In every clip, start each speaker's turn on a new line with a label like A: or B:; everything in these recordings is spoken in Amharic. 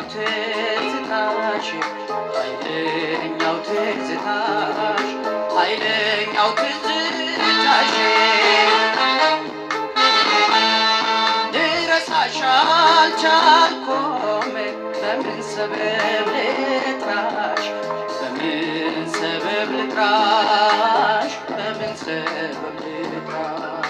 A: ኃይለኛው ትዝታሽ ኃይለኛው ትዝታሽ ኃይለኛው ትዝታሽ ልረሳሽ አልቻልኩም በምን ሰበብ ልጥራሽ በምን ሰበብ ልጥራሽ በምን ሰበብ ልጥራሽ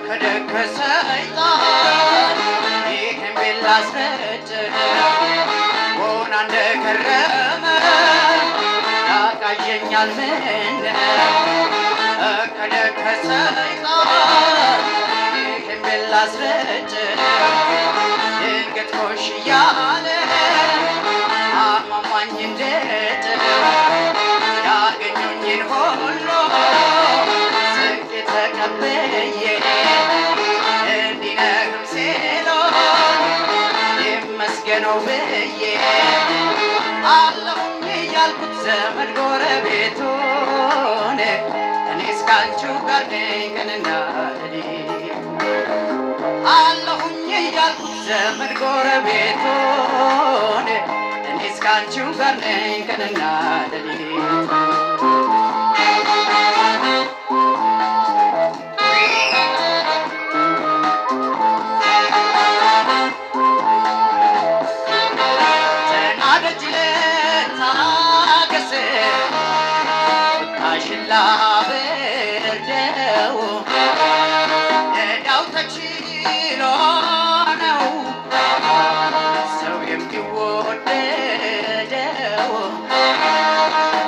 A: ከደከ ሰይጣን ይህን ቢላስረጭ ሆና እንደከረመ ያቃዠኛል ምነው ከደከ ሰይጣን ይህን ቢላስረጭ ድንገት ኮሽ እያለ አሟሟኝ እንደጥ ያገኙኝን ሁሉ ስንቅ ተቀብዬ እንዲነግም ሲሉኝ ይመስገነው ብዬ አለሁኝ እያልኩት ዘመድ ጎረቤቱን እኔስ ካንቺው ጋር ነኝ ቀንና ሌሊት አለሁኝ እያልኩት ዘመድ ጎረቤቱን እኔስ ካንቺው ጋር ነኝ ቀንና ሌሊት ተናደጅ ልታገስ ቁጣሽን ላበርደው ዕዳው ተችሎ ነው ሰው የሚወደደው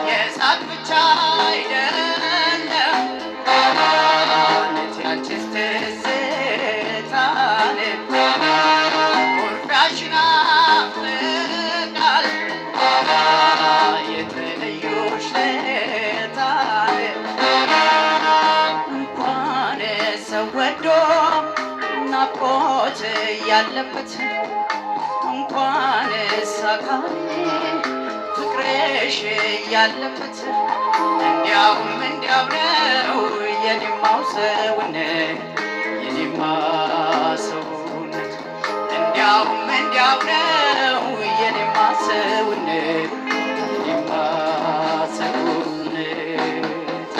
A: የሳቅ ብቻ አይደለም ያንቺስ ትዝታን ኩርፊያሽን ናፍቃል የተለዩሽ ለታን እንኳን ሰው ወዶ ናፍቆት ያለበት እንኳን አካሌ ፍቅርሽ ያለበት እንዲያውም እንዲያው ነው የኔማው ሰውነት የኔማ ሰውነት እንዲያውም እንዲያው ነው የኔማ ሰውነት የኔማ ሰውነት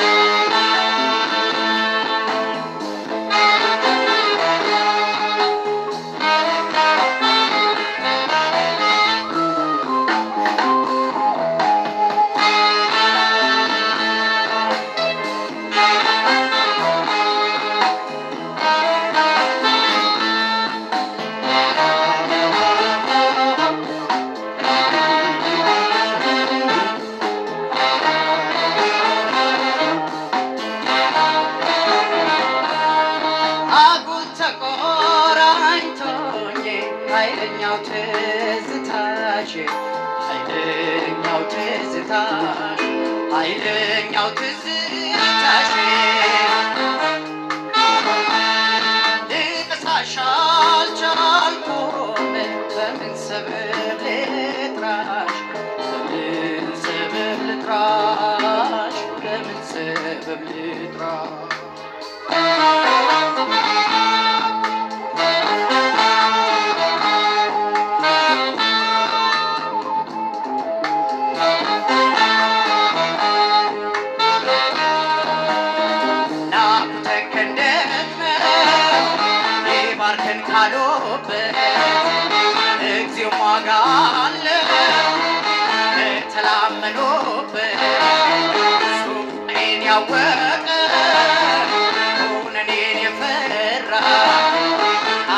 A: አጉል ተቆራኝቶኝ ኃይለኛው ትዝታሽ ኃይለኛው ትዝታሽ ኃይለኛው ትዝታሽ ልረሳሽ አልቻልኩም በምን ሰበብ ልጥራሽ በምን ሰበብ ልጥራሽ በምን ሰበብ ልጥራሽ ናኩተከ እንደትመው ይባርከን ካሉበት እግዚኦ ዋጋ አለው ከተላመኑበት ሱባኤን ያወቀ ኩነኔን የፈራ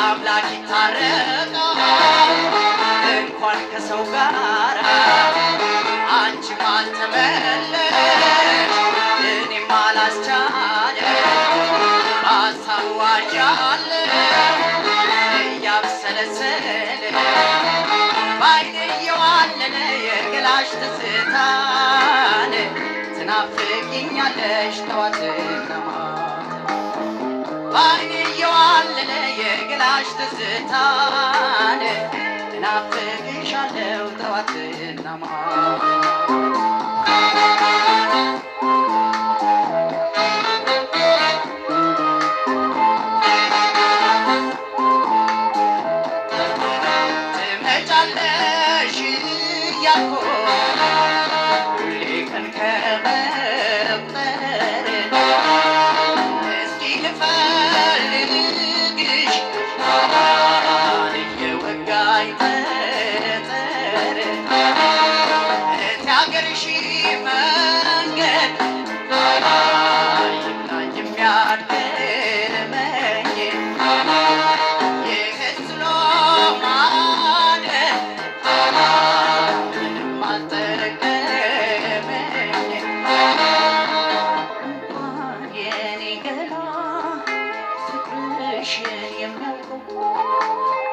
A: አምላክ ይታረቃል እንኳን ከሰው ጋር አንቺም አልተመለሽ እኔም አላስቻለ ሀሳቡ አያለ እያብሰለሰለ በዓይኔ እየዋለለ የገላሽ ትዝታን ትናፍቂኛለሽ ጠዋትና ማታ በዓይኔ እየዋለለ የገላሽ ትዝታን ናፍቅሻለሁ ጠዋትና ማታ። ትመጫለሽ እያልኩ ሁሌ ቀን ከመቁጠር እስኪ ልፈልግሽ እየወጋኝ ጠጠር እቲ አገርሽ መንገድ ይብላኝ የሚያድክመኝ ይህስሎ ማደር ምንም አልጠቀመኝ። እንኳን የኔ ገላ ፍቅርሽን የሚያውቀው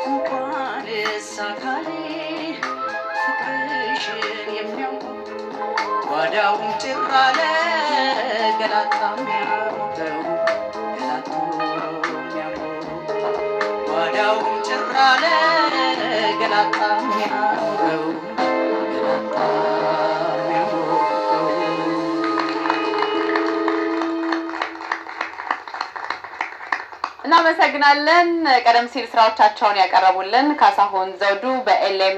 A: እንኳንስ አካሌ ፍቅርሽን የሚያውቀው ጓዳውም ጭር አለ ገላጣ የሚያሞቀው ገላጡ የሚያሞቀው ጓዳውም ጭር አለ ገላጣ የሚያሞቀው ገላጣ የሚያሞቀው።
B: እናመሰግናለን። ቀደም ሲል ስራዎቻቸውን ያቀረቡልን ካሳሁን ዘውዱ በኤልኤም